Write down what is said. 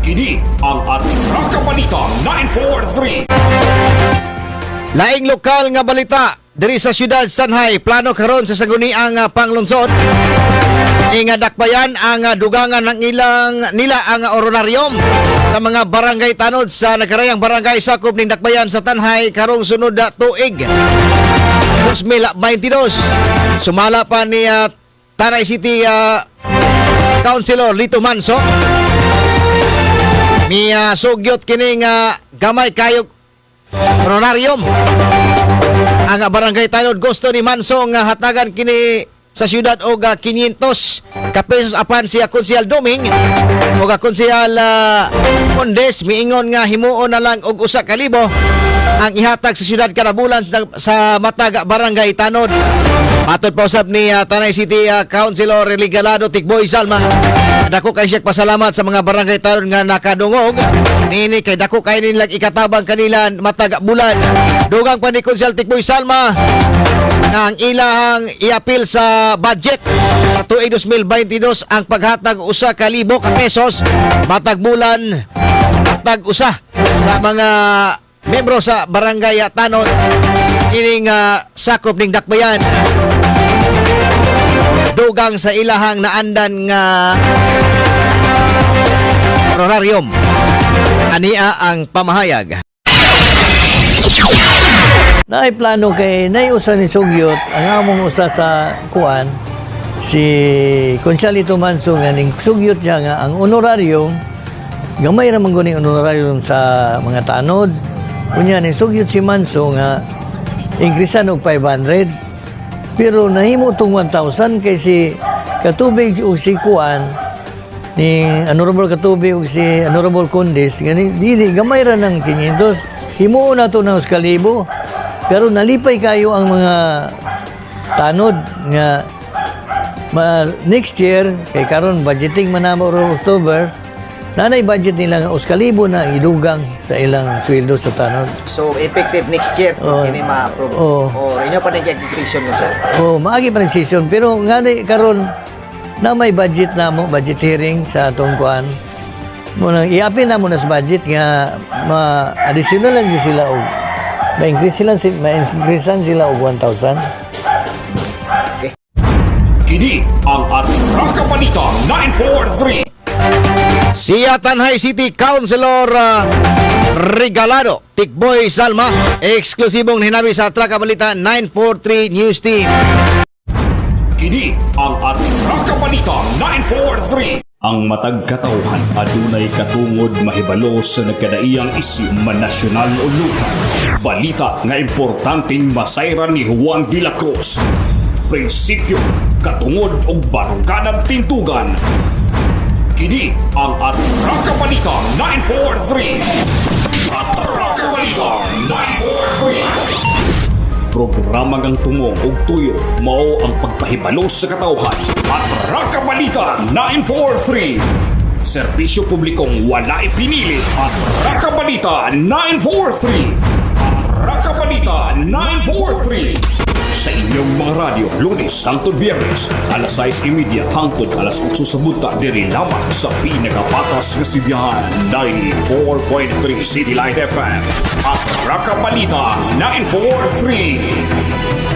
Kini ang Atraka Balita 943. Laing lokal nga balita diri sa siyudad sa Tanay, plano karon sa sangguniang panglungsod nga dakbayan ang dugangan ng ilang nila ang honorarium sa mga barangay tanod sa nagkarayang barangay sakop ning dakbayan sa Tanay karong sunod na tuig 2022. Sumala pa ni Tanay City Councilor Lito Manso, mi sugyot kini nga gamay kayo honorarium ang barangay tanod. Gusto ni Manso nga hatagan kini sa siyudad og 500 ka pesos, apan siya Konsehal Doming og Konsehal Condes miingon nga himuon na lang og 1,000 ang ihatag sa siyudad kada bulan sa matag barangay tanod. Matod pa usab ni Tanay City Councilor Regalado Tikboy Salma, dako kay siya pasalamat sa mga barangay tanod nga nakadungog nini kay dako kay nilang ikatabang kanila matag bulan. Dugang pa ni Konsehal Tikboy Salma nga ang ilahang iapil sa budget sa tuig 2022 ang paghatag 1,000 ka pesos matag bulan, matag usa sa mga membro sa barangay tanod ining sakop ning dakbayan, dugang sa ilahang naandan nga honorarium. Ania ang pamahayag. Naay plano kay nay usa ni sugyot ang among usa sa kuan, si Konsyalito Manso, nga ning sugyot niya nga ang honorarium, gamay ra man guni honorarium sa mga tanod. Unya ning sugyot si Manso nga increasean og 500, pero nahimo tong 1,000 kay si Katubig ug si kuan ni Honorable Katubig ug si Honorable Condis gani dili gamay ra ng 500, himuon na to ng 1,000. Pero nalipay kayo ang mga tanod nga ma, next year kay karon budgeting man namo October, nanay budget nila nga 1,000 na idugang sa ilang sweldo sa tanod. So effective next year Oo. Kini ma-approve? Oo. O inyo pa ning session mo, sir? Oh, maagi pa ng session, pero nga ni karon na may budget na mo, budget hearing sa atong kuan. Mo nang iapil na mo na sa budget nga ma additional lang gyud sila og ma-increasean sila og 1,000. Kini ang Atraka Balita 943. Siya Tanay City Councilor Regalado Tikboy Salma, eksklusibong hinabi sa Atraka Balita 943 News Team. Kini ang Atraka Balita 943. Ang matag katawhan adunay katungod mahibalo sa nagkadaiyang isyu, man nasyonal o lokal. Balita nga importanteng masayran ni Juan de la Cruz. Prinsipyo, katungod ug barukadang tintugan. Kini ang Atraka Balita 943. Atraka Balita 943. Programa ngang tumong ug tuyo mao ang pagpahibalo sa katawhan. Atraka Balita 943. Serbisyo publikong walay pinili. Atraka Balita 943. Atraka Balita 943. Sa inyong mga radyo, Lunes hangtod Biyernes, alas 6:30 hangtod alas 8 sa buntag, diri lamang sa pinakapatas nga sibihan, 94.3 City Light FM. Atraka Balita 943.